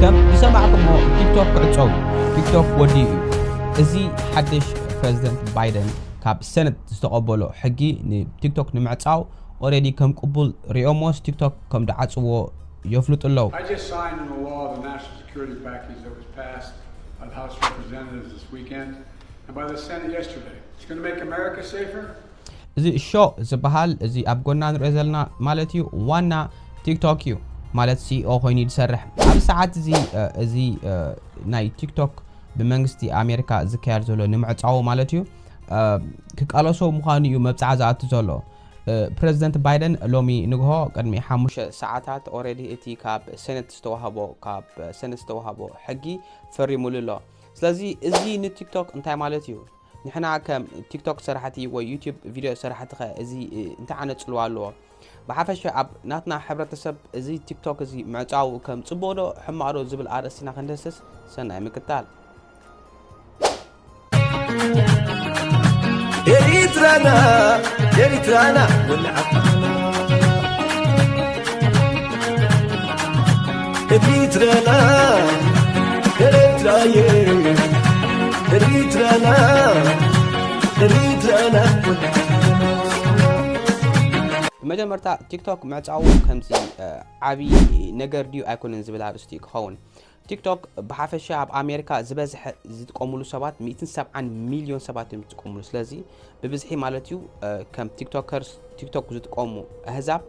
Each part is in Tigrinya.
ከም ዝሰማዕኩሞ ቲክቶክ ክዕጸው ቲክቶክ ወዲኡ እዩ። እዚ ሓድሽ ፕረዚደንት ባይደን ካብ ሰነት ዝተቐበሎ ሕጊ ንቲክቶክ ንምዕጻው ኦረዲ ከም ቅቡል ሪኦሞስ ቲክቶክ ከም ድዓጽዎ የፍልጡ ኣለዉ። I just signed into law the national security package that was passed by the House of Representatives this weekend and by the Senate yesterday. It's going to make America safer. እዚ ሾ ዝበሃል እዚ ኣብ ጎና ንሪኦ ዘለና ማለት እዩ ዋና ቲክቶክ እዩ ማለት ሲኦ ኮይኑ እዩ ዝሰርሕ። ኣብ ሰዓት እዚ እዚ ናይ ቲክቶክ ብመንግስቲ ኣሜሪካ ዝካየድ ዘሎ ንምዕፃዎ ማለት እዩ ክቃለሶ ምዃኑ እዩ መብፅዓ ዝኣቱ ዘሎ። ፕረዚደንት ባይደን ሎሚ ንግሆ ቅድሚ ሓሙሽተ ሰዓታት ኦረዲ እቲ ካብ ሰነት ዝተዋህቦ ካብ ሰነት ዝተዋህቦ ሕጊ ፈሪሙሉ ኣሎ። ስለዚ እዚ ንቲክቶክ እንታይ ማለት እዩ? ንሕና ከም ቲክቶክ ሰራሕቲ ወይ ዩቲዩብ ቪድዮ ሰራሕቲ ኸ እዚ እንታይ ዓይነት ፅልዋ ኣለዎ? ብሓፈሻ ኣብ ናትና ሕብረተሰብ እዚ ቲክቶክ እዚ ምዕፃው ከም ፅቡቕ ዶ ሕማቕ ዶ ዝብል ኣርእስትና ክንደስስ ሰናይ ምክታል። ኤሪትራና ኤሪትራና ወልዓ ኤሪትራና ኤሪትራየ ኤሪትራና ኤሪትራና መጀመርታ ቲክቶክ ምዕፃው ከምዚ ዓብዪ ነገር ድዩ ኣይኮነን ዝብል ኣርእስቲ ክኸውን። ቲክቶክ ብሓፈሻ ኣብ ኣሜሪካ ዝበዝሐ ዝጥቀሙሉ ሰባት ሚእትን ሰብዓን ሚልዮን ሰባት እዮም ዝጥቀሙሉ። ስለዚ ብብዝሒ ማለት እዩ ከም ቲክቶከርስ ቲክቶክ ዝጥቀሙ ኣህዛብ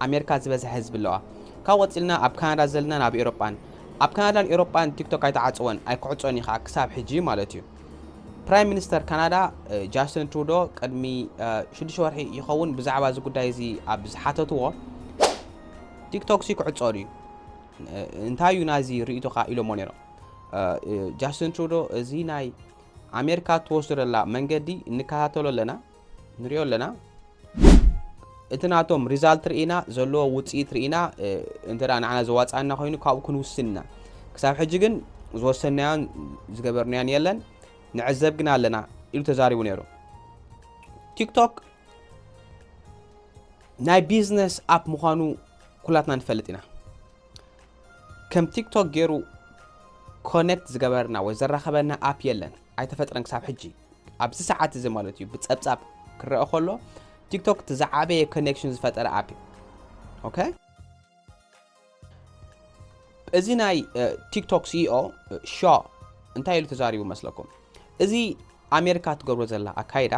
ኣሜሪካ ዝበዝሐ ህዝቢ ኣለዋ። ካብ ቀፂልና ኣብ ካናዳ ዘለና ናብ ኤሮጳን ኣብ ካናዳን ኤሮጳን ቲክቶክ ኣይተዓፀወን ኣይክዕፀን እዩ ከዓ ክሳብ ሕጂ ማለት እዩ። ፕራይም ሚኒስተር ካናዳ ጃስትን ትሩዶ ቅድሚ ሽዱሽተ ወርሒ ይኸውን ብዛዕባ እዚ ጉዳይ እዚ ኣብ ዝሓተትዎ ቲክቶክ ሲ ክዕፀ ድዩ እንታይ እዩ ናይዚ ርእይቶኻ ኢሎሞ ነይሮም። ጃስትን ትሩዶ እዚ ናይ ኣሜሪካ ትወስዶ ዘላ መንገዲ እንከታተሎ ኣለና ንሪኦ ኣለና። እቲ ናቶም ሪዛልት ርኢና ዘለዎ ውፅኢት ርኢና እንተ ንዓና ዘዋፅኣና ኮይኑ ካብኡ ክንውስን ኢና። ክሳብ ሕጂ ግን ዝወሰናዮን ዝገበርናዮን የለን ንዕዘብ ግና ኣለና ኢሉ ተዛሪቡ ነይሩ። ቲክቶክ ናይ ቢዝነስ ኣፕ ምዃኑ ኩላትና ንፈልጥ ኢና። ከም ቲክቶክ ገይሩ ኮኔክት ዝገበርና ወይ ዘራኸበና ኣፕ የለን ኣይተፈጥረን ክሳብ ሕጂ ኣብዚ ሰዓት እዚ ማለት እዩ ብፀብፃብ ክረአ ከሎ ቲክቶክ እቲ ዝዓበየ ኮኔክሽን ዝፈጠረ ኣፕ እዩ። ኦኬ እዚ ናይ ቲክቶክ ሲኢኦ ሾ እንታይ ኢሉ ተዛሪቡ መስለኩም? እዚ ኣሜሪካ ትገብሮ ዘላ ኣካይዳ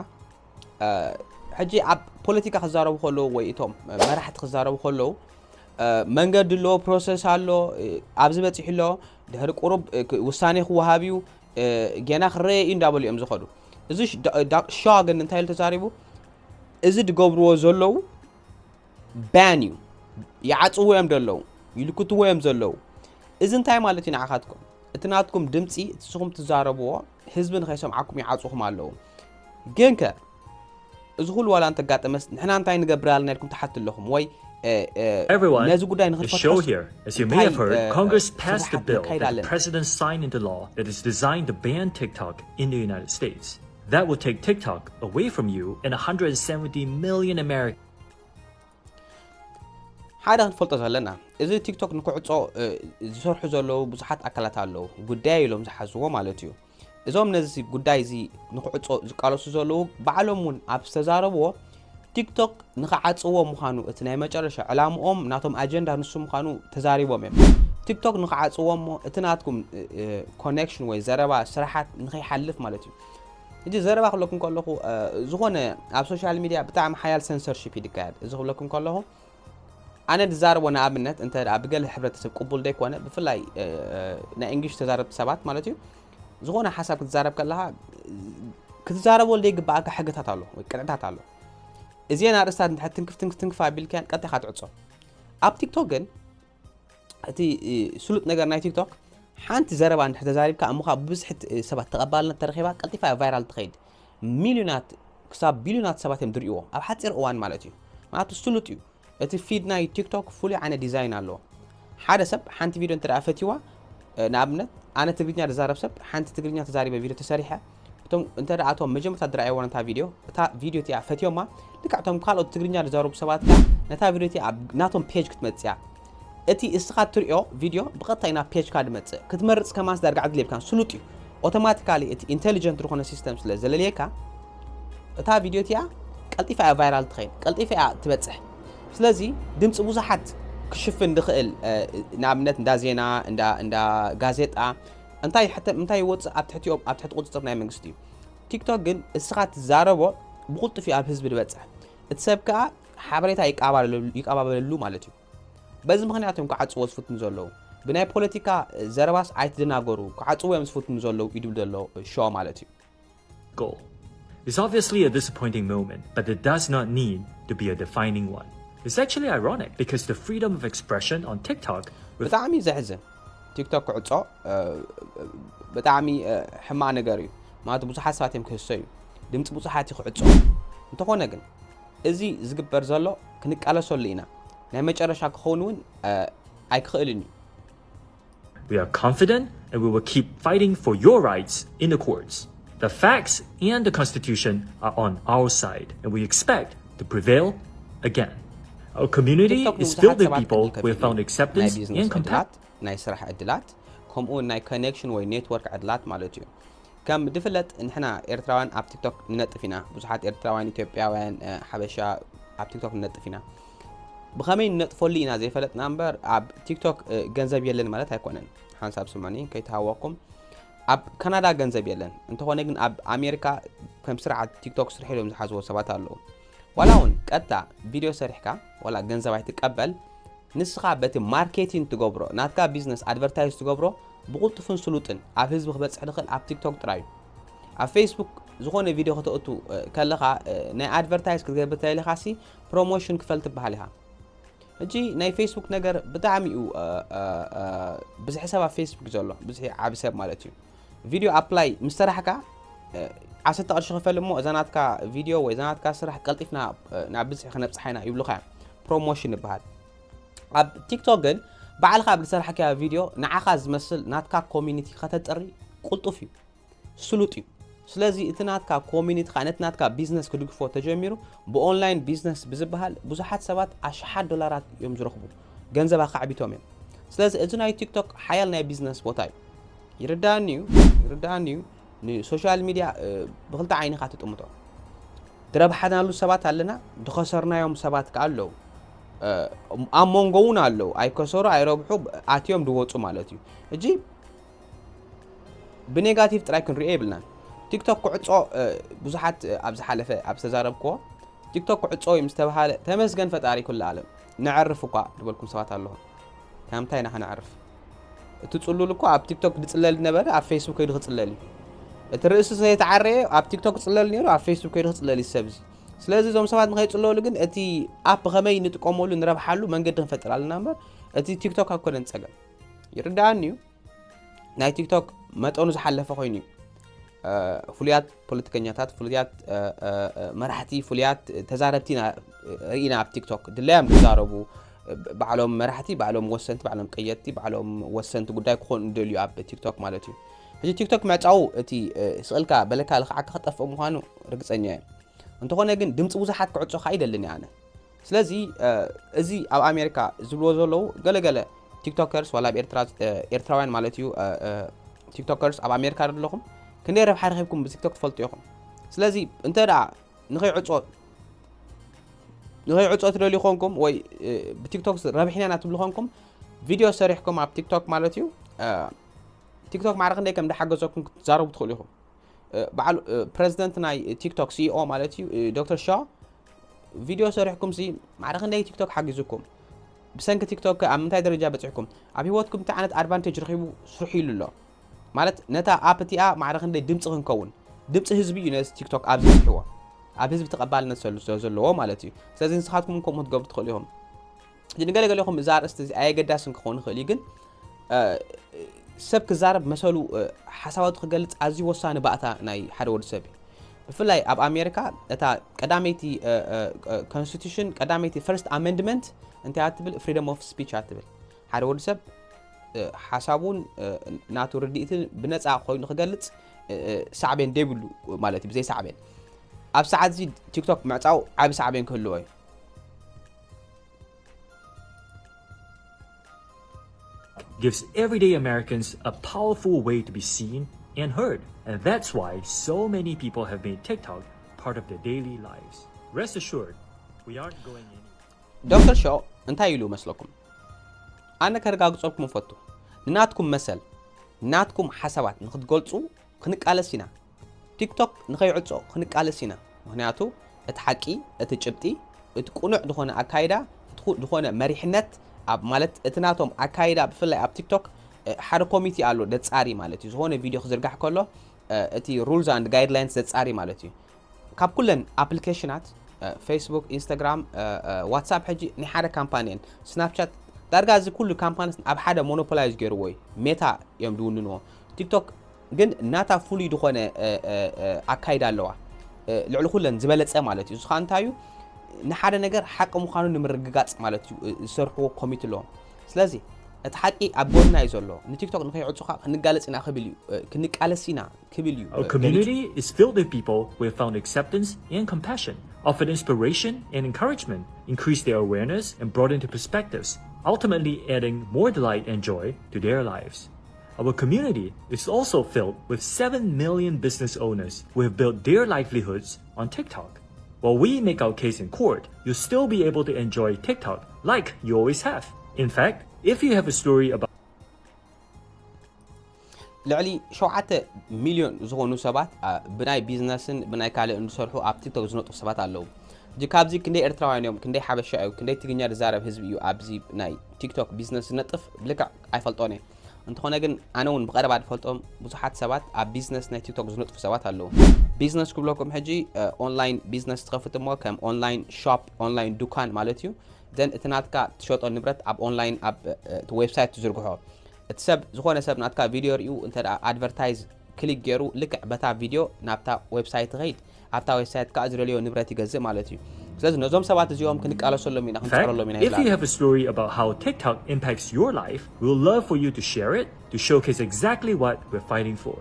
ሕጂ ኣብ ፖለቲካ ክዛረቡ ከለዉ ወይ እቶም መራሕቲ ክዛረቡ ከለዉ መንገዲ ኣሎ፣ ፕሮሰስ ኣሎ፣ ኣብዚ በፂሑ ኣሎ፣ ድሕሪ ቁሩብ ውሳኔ ክወሃብ እዩ፣ ጌና ክረአ እዩ እንዳበሉ እዮም ዝኸዱ። እዚ ሻ ግን እንታይ ኢሉ ተዛሪቡ? እዚ ዝገብርዎ ዘለዉ ባን እዩ፣ ይዓፅዎ እዮም ዘለዉ፣ ይልክትዎ እዮም ዘለዉ። እዚ እንታይ ማለት እዩ ንዓኻትኩም? እቲ ናትኩም ድምፂ እቲ ንስኹም ትዛረብዎ ህዝቢ ንኸይሰምዓኩም ይዓፅኹም ኣለዉ። ግን ከ እዚ ኩሉ ዋላ እንተጋጠመስ ንሕና እንታይ ንገብር ኣለና ኢልኩም ትሓቱ ኣለኹም ወይ Everyone, ነዚ ጉዳይ ንኽንፈትሖስ here. As you may have heard, Congress passed a bill that the president signed into law that is designed to ban TikTok in the United States. That will take TikTok away from you and one hundred seventy million Americans. ሓደ ክንፈልጦ ዘለና እዚ ቲክቶክ ንክዕፆ ዝሰርሑ ዘለዉ ብዙሓት ኣካላት ኣለዉ ጉዳይ ኢሎም ዝሓዝዎ ማለት እዩ። እዞም ነዚ ጉዳይ እዚ ንክዕፆ ዝቃለሱ ዘለዉ ባዕሎም እውን ኣብ ዝተዛረብዎ ቲክቶክ ንክዓፅዎ ምዃኑ እቲ ናይ መጨረሻ ዕላምኦም ናቶም ኣጀንዳ ንሱ ምዃኑ ተዛሪቦም እዮም። ቲክቶክ ንክዓፅዎ እሞ እቲ ናትኩም ኮኔክሽን ወይ ዘረባ ስራሓት ንከይሓልፍ ማለት እዩ። እዚ ዘረባ ክብለኩም ከለኹ ዝኾነ ኣብ ሶሻል ሚድያ ብጣዕሚ ሓያል ሰንሰርሺፕ እዩ ዝካየድ። እዚ ክብለኩም ከለኹ ኣነ ዝዛረቦ ንኣብነት እንተ ብገለ ሕብረተሰብ ቅቡል ዘይኮነ ብፍላይ ናይ እንግሊሽ ተዛረብቲ ሰባት ማለት እዩ ዝኾነ ሓሳብ ክትዛረብ ከለኻ ክትዛረቦ ዘይግባኣካ ሕግታት ኣሎ ወይ ቅጥዕታት ኣሎ። እዚአን ኣርእስታት እንድሕር ትንክፍ ትንክፍ ትንክፍ ኣቢልካያን ቀጥታ ኢኻ ትዕጾ። ኣብ ቲክቶክ ግን እቲ ስሉጥ ነገር ናይ ቲክቶክ ሓንቲ ዘረባ እንድሕር ተዛሪብካ እሞ ከዓ ብብዝሒ ሰባት ተቐባልነት ተረኺባ ቀልጢፋ እያ ቫይራል ትኸይድ። ሚልዮናት ክሳብ ቢልዮናት ሰባት እዮም ዝርእይዎ ኣብ ሓፂር እዋን ማለት እዩ። ምክንያቱ ስሉጥ እዩ። እቲ ፊድ ናይ ቲክቶክ ፍሉይ ዓይነት ዲዛይን ኣለዎ። ሓደ ሰብ ሓንቲ ቪድዮ እንተ ፈትይዋ ንኣብነት ኣነ ትግርኛ ዝዛረብ ሰብ ሓንቲ ትግርኛ ተዛሪበ ቪድዮ ተሰሪሐ እቶም እንተ እቶም መጀመርታ ዝረኣይዎ ነታ ቪድዮ እታ ቪድዮ እቲኣ ፈትዮማ ልክዕ እቶም ካልኦት ትግርኛ ዝዛረቡ ሰባት ከዓ ነታ ቪድዮ እቲኣ ኣብ ናቶም ፔጅ ክትመፅእ እያ። እቲ እስኻ ትሪኦ ቪድዮ ብቐጥታ ኢና ፔጅካ ድመጽእ። ክትመርጽ ከማንስ ዳርጋ ዕድል የብልካን፣ ስሉጥ እዩ። ኦቶማቲካሊ እቲ ኢንቴሊጀንት ዝኾነ ሲስተም ስለ ዘለልየካ፣ እታ ቪድዮ እቲኣ ቀልጢፋ እያ ቫይራል ትኸይድ፣ ቀልጢፋ እያ ትበጽሕ። ስለዚ ድምፂ ብዙሓት ክሽፍን ድኽእል፣ ንኣብነት እንዳ ዜና፣ እንዳ ጋዜጣ፣ እንታይ እንታይ ይወፅእ ኣብ ትሕቲ ቁፅፅር ናይ መንግስቲ እዩ። ቲክቶክ ግን እስኻ ትዛረቦ ብቕልጡፍ እዩ ኣብ ህዝቢ ዝበፅሕ። እቲ ሰብ ከዓ ሓበሬታ ይቀባበለሉ ማለት እዩ። በዚ ምኽንያት እዮም ክዓፅዎ ዝፍትኑ ዘለዉ። ብናይ ፖለቲካ ዘረባስ ኣይትደናገሩ፣ ክዓፅዎ እዮም ዝፍትኑ ዘለዉ ይድብል ዘሎ ሾ ማለት እዩ። Goal. It's obviously a disappointing moment, but it does not need to be a defining one. It's actually ironic because the freedom of expression on TikTok ብጣዕሚ ዘሕዝን። ቲክቶክ ክዕጾ ብጣዕሚ ሕማቕ ነገር እዩ። ማለት ብዙሓት ሰባት እዮም ክህሰዩ፣ ድምፂ ብዙሓት እዩ ክዕጾ። እንተኾነ ግን እዚ ዝግበር ዘሎ ክንቃለሰሉ ኢና። ናይ መጨረሻ ክኸውን እውን ኣይክኽእልን እዩ። We are confident and we will keep fighting for your rights in the courts. The facts and the Constitution are on our side, and we expect to prevail again. Our community is filled with people who have found acceptance and compassion. ናይ ስራሕ ዕድላት ከምኡ ናይ ኮኔክሽን ወይ ኔትወርክ ዕድላት ማለት እዩ። ከም ድፍለጥ ንሕና ኤርትራውያን ኣብ ቲክቶክ ንነጥፍ ኢና። ብዙሓት ኤርትራውያን፣ ኢትዮጵያውያን፣ ሓበሻ ኣብ ቲክቶክ ንነጥፍ ኢና። ብኸመይ ንነጥፈሉ ኢና ዘይፈለጥና እምበር ኣብ ቲክቶክ ገንዘብ የለን ማለት ኣይኮነን። ሓንሳብ ስምዑኒ ከይተሃወኩም። ኣብ ካናዳ ገንዘብ የለን፣ እንተኾነ ግን ኣብ ኣሜሪካ ከም ስርዓት ቲክቶክ ስርሑ ኢሎም ዝሓዝዎ ሰባት ኣለዉ። ዋላ እውን ቀጥታ ቪድዮ ሰሪሕካ ዋላ ገንዘብ ኣይትቀበል፣ ንስኻ በቲ ማርኬቲንግ ትገብሮ ናትካ ቢዝነስ ኣድቨርታይዝ ትገብሮ ብቕልጡፍን ስሉጥን ኣብ ህዝቢ ክበፅሕ ዝኽእል ኣብ ቲክቶክ ጥራይ እዩ። ኣብ ፌስቡክ ዝኾነ ቪድዮ ከተእቱ ከለኻ ናይ ኣድቨርታይዝ ክትገብር ተደሊኻሲ ፕሮሞሽን ክፈል ትበሃል ኢኻ። ሕጂ ናይ ፌስቡክ ነገር ብጣዕሚ እዩ ብዙሕ ሰብ ኣብ ፌስቡክ ዘሎ፣ ብዙሕ ዓቢ ሰብ ማለት እዩ። ቪድዮ ኣፕላይ ምስ ሰራሕካ ዓሰርተ ቅርሺ ክፈል እሞ እዛ ናትካ ቪድዮ ወይ እዛ ናትካ ስራሕ ቀልጢፍና ናብ ብዝሒ ክነብፅሓ ኢና ይብሉኻ እዮም። ፕሮሞሽን ይበሃል። ኣብ ቲክቶክ ግን ባዕልኻ ኣብ ዝሰራሕካዮ ቪድዮ ንዓኻ ዝመስል ናትካ ኮሚኒቲ ከተጥሪ ቅልጡፍ እዩ፣ ስሉጥ እዩ። ስለዚ እቲ ናትካ ኮሚኒቲ ከዓ ነቲ ናትካ ቢዝነስ ክድግፎ ተጀሚሩ ብኦንላይን ቢዝነስ ብዝበሃል ብዙሓት ሰባት ኣሽሓት ዶላራት እዮም ዝረኽቡ፣ ገንዘብ ኣካዕቢቶም እዮም። ስለዚ እዚ ናይ ቲክቶክ ሓያል ናይ ቢዝነስ ቦታ እዩ። ይርዳኣኒ እዩ፣ ይርዳኣኒ እዩ። ንሶሻል ሚድያ ብክልተ ዓይንኻ ትጥምቶ። ድረብሓናሉ ሰባት ኣለና፣ ድኸሰርናዮም ሰባት ከዓ ኣለዉ። ኣብ መንጎ እውን ኣለዉ፣ ኣይከሰሩ ኣይረብሑ፣ ኣትዮም ድወፁ ማለት እዩ። እጂ ብኔጋቲቭ ጥራይ ክንሪኦ የብልናን። ቲክቶክ ክዕጾ ብዙሓት ኣብ ዝሓለፈ ኣብ ዝተዛረብክዎ ቲክቶክ ክዕጾ እዩ ምስ ተባሃለ ተመስገን ፈጣሪ ኩሉ ዓለም ነዕርፍ እኳ ዝበልኩም ሰባት ኣለኹም። ካብ ምንታይ ኢና ክነዕርፍ? እቲ ጽሉል እኮ ኣብ ቲክቶክ ዝጽለል ነበረ፣ ኣብ ፌስቡክ ከይዱ ክጽለል እዩ። እቲ ርእሲ ዘይተዓረየ ኣብ ቲክቶክ ክጽለል ነይሩ፣ ኣብ ፌስቡክ ከይዱ ክጽለል እዩ ሰብ እዚ። ስለዚ እዞም ሰባት ንኸይጽለሉ ግን እቲ ኣፕ ብኸመይ ንጥቀመሉ ንረብሓሉ መንገዲ ክንፈጥር ኣለና እምበር እቲ ቲክቶክ ኣይኮነን ጸገም። ይርዳኣኒ እዩ። ናይ ቲክቶክ መጠኑ ዝሓለፈ ኮይኑ እዩ። ፍሉያት ፖለቲከኛታት፣ ፍሉያት መራሕቲ፣ ፍሉያት ተዛረብቲ ኢና ርኢና ኣብ ቲክቶክ ድላዮም ዝዛረቡ፣ ባዕሎም መራሕቲ፣ ባዕሎም ወሰንቲ፣ ባዕሎም ቀየድቲ፣ ባዕሎም ወሰንቲ ጉዳይ ክኾኑ እንደልዩ ኣብ ቲክቶክ ማለት እዩ። ሕጂ ቲክቶክ ምዕጻው እቲ ስቕልካ በለካ ልኽዓካ ክጠፍእ ምዃኑ ርግጸኛ እየ። እንተኾነ ግን ድምፂ ብዙሓት ክዕጾ ከዓ ይደልን እየ ኣነ። ስለዚ እዚ ኣብ ኣሜሪካ ዝብልዎ ዘለዉ ገለገለ ቲክቶከርስ ዋላ ኣብ ኤርትራ ኤርትራውያን ማለት እዩ ቲክቶከርስ ኣብ ኣሜሪካ ዶ ኣለኹም ክንደይ ረብሓ ረኺብኩም ብቲክቶክ ትፈልጡ ኢኹም። ስለዚ እንተ ደኣ ንኸይዕጾ ንኸይዕጾ ትደልዩ ኾንኩም ወይ ብቲክቶክ ረብሒና ኢና ትብሉ ኾንኩም ቪድዮ ሰሪሕኩም ኣብ ቲክቶክ ማለት እዩ ቲክቶክ ማዕረ ክንደይ ከም ዝሓገዘኩም ክትዛረቡ ትኽእሉ ኢኹም። በዓል ፕረዚደንት ናይ ቲክቶክ ሲኢኦ ማለት እዩ ዶክተር ሻ ቪድዮ ሰሪሕኩም ሲ ማዕረ ክንደይ ቲክቶክ ሓጊዙኩም? ብሰንኪ ቲክቶክ ኣብ ምንታይ ደረጃ በፂሕኩም? ኣብ ህይወትኩም እንታይ ዓይነት ኣድቫንቴጅ ረኺቡ ስርሑ ኢሉ ኣሎ። ማለት ነታ ኣፕ እቲኣ ማዕረ ክንደይ ድምፂ ክንከውን? ድምፂ ህዝቢ እዩ ነዚ ቲክቶክ ኣብዚ በፂሕዎ። ኣብ ህዝቢ ተቐባልነት ዘሎ ማለት እዩ። ስለዚ ንስኻትኩም ከምኡ ክትገብሩ ትኽእሉ ኢኹም። ንገለገለኹም እዛ ኣርእስቲ እዚ ኣየገዳስን ክኸውን ይኽእል እዩ፣ ግን ሰብ ክዛረብ መሰሉ ሓሳባቱ ክገልፅ ኣዝዩ ወሳኒ ባእታ ናይ ሓደ ወዲ ሰብ እዩ። ብፍላይ ኣብ ኣሜሪካ እታ ቀዳመይቲ ኮንስቲቱሽን ቀዳመይቲ ፈርስት ኣመንድመንት እንታይ እያ ትብል? ፍሪደም ኦፍ ስፒች እያ ትብል። ሓደ ወዲ ሰብ ሓሳቡን ናቱ ርድኢትን ብነፃ ኮይኑ ክገልፅ ሳዕቤን ደይብሉ ማለት እዩ። ብዘይ ሳዕቤን ኣብ ሰዓት እዚ ቲክቶክ ምዕፃው ዓቢ ሳዕቤን ክህልዎ እዩ። gives everyday Americans a powerful way to be seen and heard. And that's why so many people have made TikTok part of their daily lives. Rest assured, we aren't going anywhere. ዶክተር ሾ እንታይ ኢሉ መስለኩም? ኣነ ከረጋግጸልኩም እፈቱ፣ ንናትኩም መሰል፣ ንናትኩም ሓሳባት ንክትገልጹ ክንቃለስ ኢና። ቲክቶክ ንኸይዕጾ ክንቃለስ ኢና። ምክንያቱ እቲ ሓቂ፣ እቲ ጭብጢ፣ እቲ ቁኑዕ ዝኾነ ኣካይዳ፣ እቲ ቁ- ዝኾነ መሪሕነት ኣብ ማለት እቲ ናቶም ኣካይዳ፣ ብፍላይ ኣብ ቲክቶክ እ፣ ሓደ ኮሚቴ ኣሎ ደጻሪ ማለት እዩ። ዝኾነ ቪድዮ ክዝርጋሕ ከሎ እ፣ እቲ rules and guidelines ዘጻሪ ማለት እዩ። ካብ ኩለን ኣፕሊኬሽናት እ፣ ፌስቡክ፣ ኢንስታግራም፣ እ፣ እ፣ ዋትሳፕ ሕጂ ናይ ሓደ ካምፓኒ እየን። ስናፕቻት ዳርጋ እዚ ኩሉ ካምፓኒ ኣብ ሓደ ሞኖፖላይዝ ገይርዎ እዩ። ሜታ እዮም ዝውንንዎ። ቲክቶክ ግን ናታ ፍሉይ ዝኾነ እ፣ እ፣ እ፣ ኣካይዳ ኣለዋ። እ፣ ልዕሊ ኩለን ዝበለጸ ማለት እዩ። እዚ ኸኣ እንታይ እዩ? ንሓደ ነገር ሓቂ ምዃኑ ንምርግጋጽ ማለት እዩ እ፣ ዝሰርሕዎ ኮሚቴ ኣለዎም። ስለዚ እቲ ሓቂ ኣብ ጎንና እዩ ዘሎ። ንቲክቶክ ንኸይዕጹኻ ክንጋለጽ ኢና ክብል እዩ እ፣ ክንቃለስ ኢና ክብል እዩ Our እ፣ community is filled with people who have found acceptance and compassion, offered inspiration and encouragement, increased their awareness, and broadened their perspectives, ultimately adding more delight and joy to their lives. Our community is also filled with seven million business owners who have built their livelihoods on TikTok. While we make our case in court, you'll still be able to enjoy TikTok like you always have. In fact, if you have a story about ልዕሊ ሸውዓተ ሚልዮን ዝኾኑ ሰባት ኣ፣ ብናይ ቢዝነስን ብናይ ካልእን ዝሰርሑ ኣብ ቲክቶክ ዝነጥፉ ሰባት ኣለዉ። ሕጂ ካብዚ ክንደይ ኤርትራውያን እዮም፣ ክንደይ ሓበሻ እዩ፣ ክንደይ ትግርኛ ዝዛረብ ህዝቢ እዩ ኣብዚ ናይ ቲክቶክ ቢዝነስ ዝነጥፍ ልክዕ ኣይፈልጦን እየ። እንተኾነ ግን ኣነ እውን ብቐረባ ዝፈልጦም ብዙሓት ሰባት ኣብ ቢዝነስ ናይ ቲክቶክ ዝነጥፉ ሰባት ኣለዉ። ቢዝነስ ክብለኩም ሕጂ ኦንላይን ቢዝነስ ትኸፍት እሞ ከም ኦንላይን ሾፕ፣ ኦንላይን ዱካን ማለት እዩ። ዘን እቲ ናትካ ትሸጦ ንብረት ኣብ ኦንላይን ኣብ እ፣ እቲ ዌብሳይት ትዝርግሖ። እቲ ሰብ ዝኾነ ሰብ ናትካ ቪድዮ ሪኡ እንተ ኣድቨርታይዝ ክሊክ ገይሩ ልክዕ በታ ቪድዮ ናብታ ዌብሳይት ይኸይድ። ኣብታ ዌብሳይት ከዓ ዝደልዮ ንብረት ይገዝእ ማለት እዩ። ስለዚ ነዞም ሰባት እዚኦም ክንቃለሰሎም ኢና፣ In fact, ክንፅዕረሎም ኢና if you ይላሉ። have a story about how TikTok impacts your life, we would love for you to share it to showcase exactly what we're fighting for.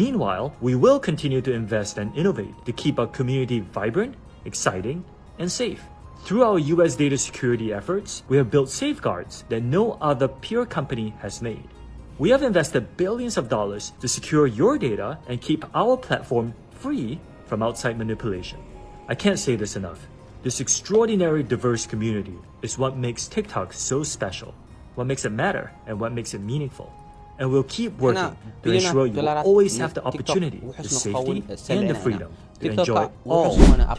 Meanwhile, we will continue to invest and innovate to keep our community vibrant, exciting, and safe. Through our U S data security efforts, we have built safeguards that no other peer company has made. We have invested billions of dollars to secure your data and keep our platform free from outside manipulation. I can't say this enough. This extraordinary diverse community is what makes TikTok so special, what makes it matter, and what makes it meaningful. And we'll keep working to ensure you will always have the opportunity to safety and the freedom to enjoy all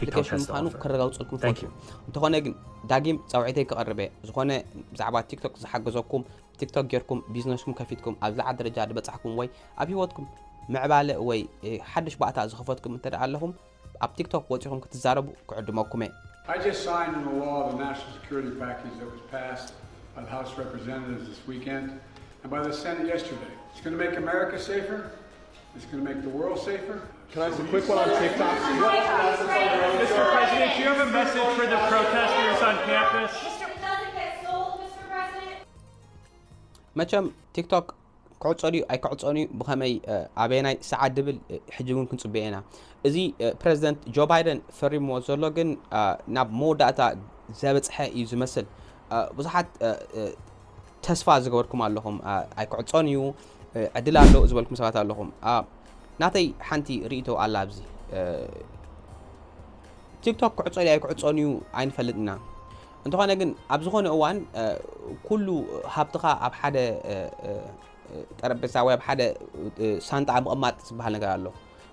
TikTok has to offer. Thank you. እንተኾነ ግን ዳጊም ፃውዒተይ ክቐርበ ዝኾነ ብዛዕባ ቲክቶክ ዝሓገዘኩም ቲክቶክ ጌርኩም ቢዝነስኩም ከፊትኩም ኣብ ዝለዓለ ደረጃ ዝበጻሕኩም ወይ ኣብ ህይወትኩም ምዕባለ ወይ ሓድሽ ባእታ ዝኸፈትኩም እንተ ደኣ ኣለኹም ኣብ ቲክቶክ ወፂኹም ክትዛረቡ ክዕድመኩም እየ። I just signed into law the national security package that was passed by the House of Representatives this weekend and by the Senate yesterday. It's going to make America safer. It's going to make the world safer. Can I ask a quick one on TikTok? Mister President, do you have a message for the protesters on campus? Mister President, get sold, Mister President. መቸም ቲክቶክ ክዕጾ ድዩ ኣይክዕጾን እዩ ብኸመይ ኣበየናይ ሰዓት ድብል ሕጂ እውን ክንጽበዮ ኢና። እዚ ፕረዚደንት ጆ ባይደን ፈሪምዎ ዘሎ ግን ናብ መወዳእታ ዘበፅሐ እዩ ዝመስል። ብዙሓት ተስፋ ዝገበርኩም ኣለኹም። ኣይክዕጾን እዩ፣ ዕድል ኣሎ ዝበልኩም ሰባት ኣለኹም። ናተይ ሓንቲ ርእይቶ ኣላ ኣብዚ። ቲክቶክ ክዕጾ ድዩ ኣይክዕጾን እዩ ኣይንፈልጥ ኢና። እንተኾነ ግን ኣብ ዝኾነ እዋን ኩሉ ሃብትኻ ኣብ ሓደ ጠረጴዛ ወይ ኣብ ሓደ ሳንጣ ምቕማጥ ዝበሃል ነገር ኣሎ።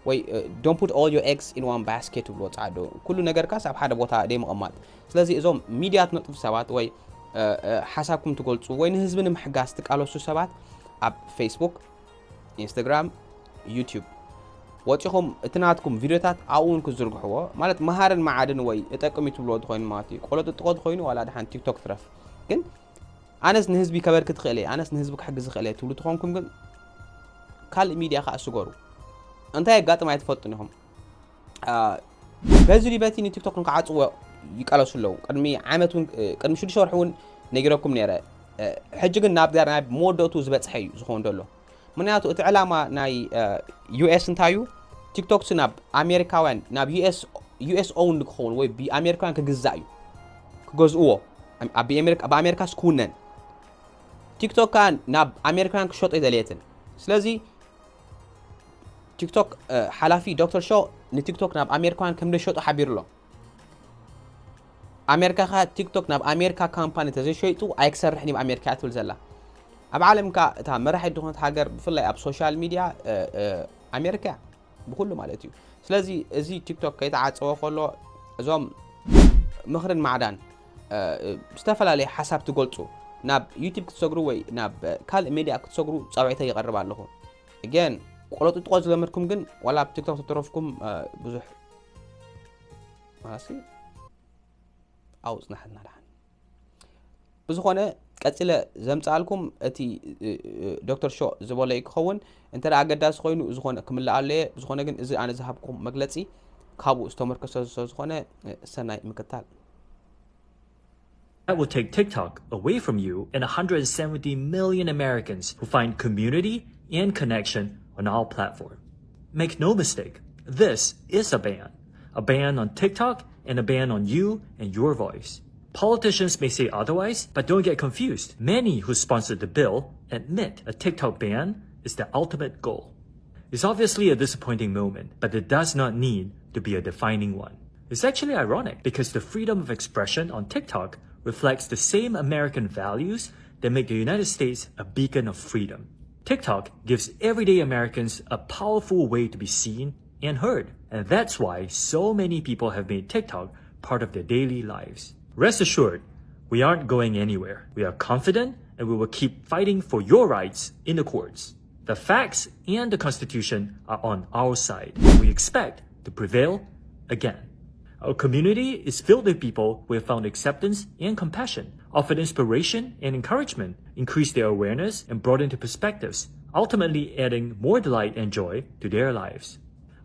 ወይ don't put all your eggs in one basket ይብልዎ ጸዓዱ። ኩሉ ነገርካስ ኣብ ሓደ ቦታ ደይ ምቕማጥ። ስለዚ እዞም ሚድያ ትነጥፉ ሰባት ወይ ሓሳብኩም ትገልጹ ወይ ንህዝቢ ንምሕጋዝ ትቃለሱ ሰባት ኣብ ፌስቡክ፣ ኢንስታግራም፣ ዩቲዩብ ወፂኹም እቲ ናትኩም ቪድዮታት ኣብኡ እውን ክትዝርግሕዎ ማለት መሃርን መዓድን ወይ እጠቅም እዩ ትብልዎ ተኮይኑ ማለት እዩ። ቆሎ ጥጥቆ ተኮይኑ ዋላ ድሓን ቲክቶክ ትረፍ ግን ኣነስ ንህዝቢ ከበርክት ይኽእል እየ ኣነስ ንህዝቢ ክሕግዝ ይኽእል እየ ትብሉ ተኾንኩም ግን ካልእ ሚድያ ከዓ ስገሩ። እንታይ የጋጥም ኣይትፈልጡን ኢኹም። በዚ ዲበቲ ንቲክቶክ ንክዓፅዎ ይቃለሱ ኣለዉ። ቅድሚ ዓመት እውን ቅድሚ ሽዱሽተ ወርሒ እውን ነጊረኩም ነይረ። ሕጂ ግን ናብ ናብ መወደእቱ ዝበፅሐ እዩ ዝኸውን ዘሎ። ምክንያቱ እቲ ዕላማ ናይ ዩኤስ እንታይ እዩ? ቲክቶክ ናብ ኣሜሪካውያን ናብ ዩኤስ ኦውንድ ክኸውን ወይ ብኣሜሪካውያን ክግዛእ እዩ ክገዝእዎ ብኣሜሪካስ ክውነን ቲክቶክ ከዓ ናብ ኣሜሪካውያን ክሸጡ ኣይደለየትን። ስለዚ ቲክቶክ ሓላፊ ዶክተር ሾ ንቲክቶክ ናብ ኣሜሪካውያን ከም ደሸጡ ሓቢሩ ኣሎ። ኣሜሪካ ከ ቲክቶክ ናብ ኣሜሪካ ካምፓኒ ተዘይሸይጡ ኣይክሰርሕን እዩ ኣሜሪካ እያ ትብል ዘላ። ኣብ ዓለም ከ እታ መራሒት ዝኾነት ሃገር ብፍላይ ኣብ ሶሻል ሚድያ ኣሜሪካ እያ ብኩሉ ማለት እዩ። ስለዚ እዚ ቲክቶክ ከይተዓፀወ ከሎ እዞም ምኽርን ማዕዳን ዝተፈላለየ ሓሳብ ትገልፁ ናብ ዩቲብ ክትሰግሩ ወይ ናብ ካልእ ሚድያ ክትሰግሩ ፃውዒተ ይቐርብ ኣለኹ። ግን ቆለጥጥቆ ዝለመድኩም ግን ዋላ ኣብ ቲክቶክ ተተረፍኩም ብዙሕ ኣውፅናሕልና ደሓን። ብዝኾነ ቀፂለ ዘምፅኣልኩም እቲ ዶክተር ሾ ዝበሎ እዩ ክኸውን። እንተ ኣገዳሲ ኮይኑ ዝኾነ ክምልእ ኣለየ። ብዝኾነ ግን እዚ ኣነ ዝሃብኩም መግለፂ ካብኡ ዝተመርኮሰ ዝኾነ ሰናይ ምክታል። That will take TikTok away from you and one hundred seventy million Americans who find community and connection on our platform. Make no mistake, this is a ban. A ban on TikTok and a ban on you and your voice. Politicians may say otherwise, but don't get confused. Many who sponsored the bill admit a TikTok ban is the ultimate goal. It's obviously a disappointing moment, but it does not need to be a defining one. It's actually ironic because the freedom of expression on TikTok reflects the same American values that make the United States a beacon of freedom. TikTok gives everyday Americans a powerful way to be seen and heard, and that's why so many people have made TikTok part of their daily lives. Rest assured, we aren't going anywhere. We are confident and we will keep fighting for your rights in the courts. The facts and the Constitution are on our side. We expect to prevail again. Our community is filled with people who have found acceptance and compassion, offered inspiration and encouragement, increased their awareness, and broadened their perspectives, ultimately adding more delight and joy to their lives.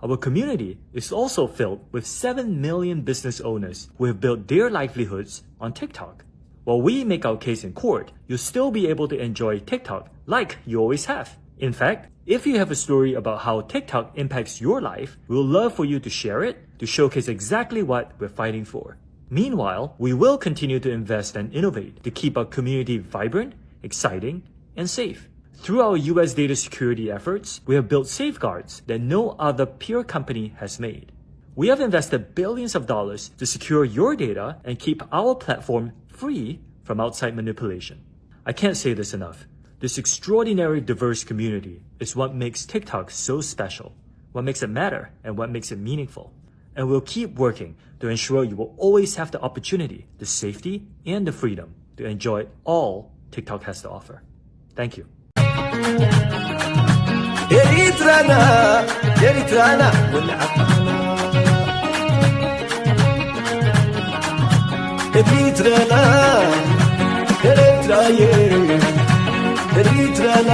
Our community is also filled with seven million business owners who have built their livelihoods on TikTok. While we make our case in court, you'll still be able to enjoy TikTok like you always have. In fact, if you have a story about how TikTok impacts your life, we'll love for you to share it to showcase exactly what we're fighting for. Meanwhile, we will continue to invest and innovate to keep our community vibrant, exciting, and safe. Through our U S data security efforts, we have built safeguards that no other peer company has made. We have invested billions of dollars to secure your data and keep our platform free from outside manipulation. I can't say this enough. This extraordinary diverse community is what makes TikTok so special, what makes it matter, and what makes it meaningful. And we'll keep working to ensure you will always have the opportunity, the safety, and the freedom to enjoy all TikTok has to offer. Thank you. ኤሪትራና ኤሪትራና ወልዓትና ኤሪትራና ኤሪትራየ ኤሪትራና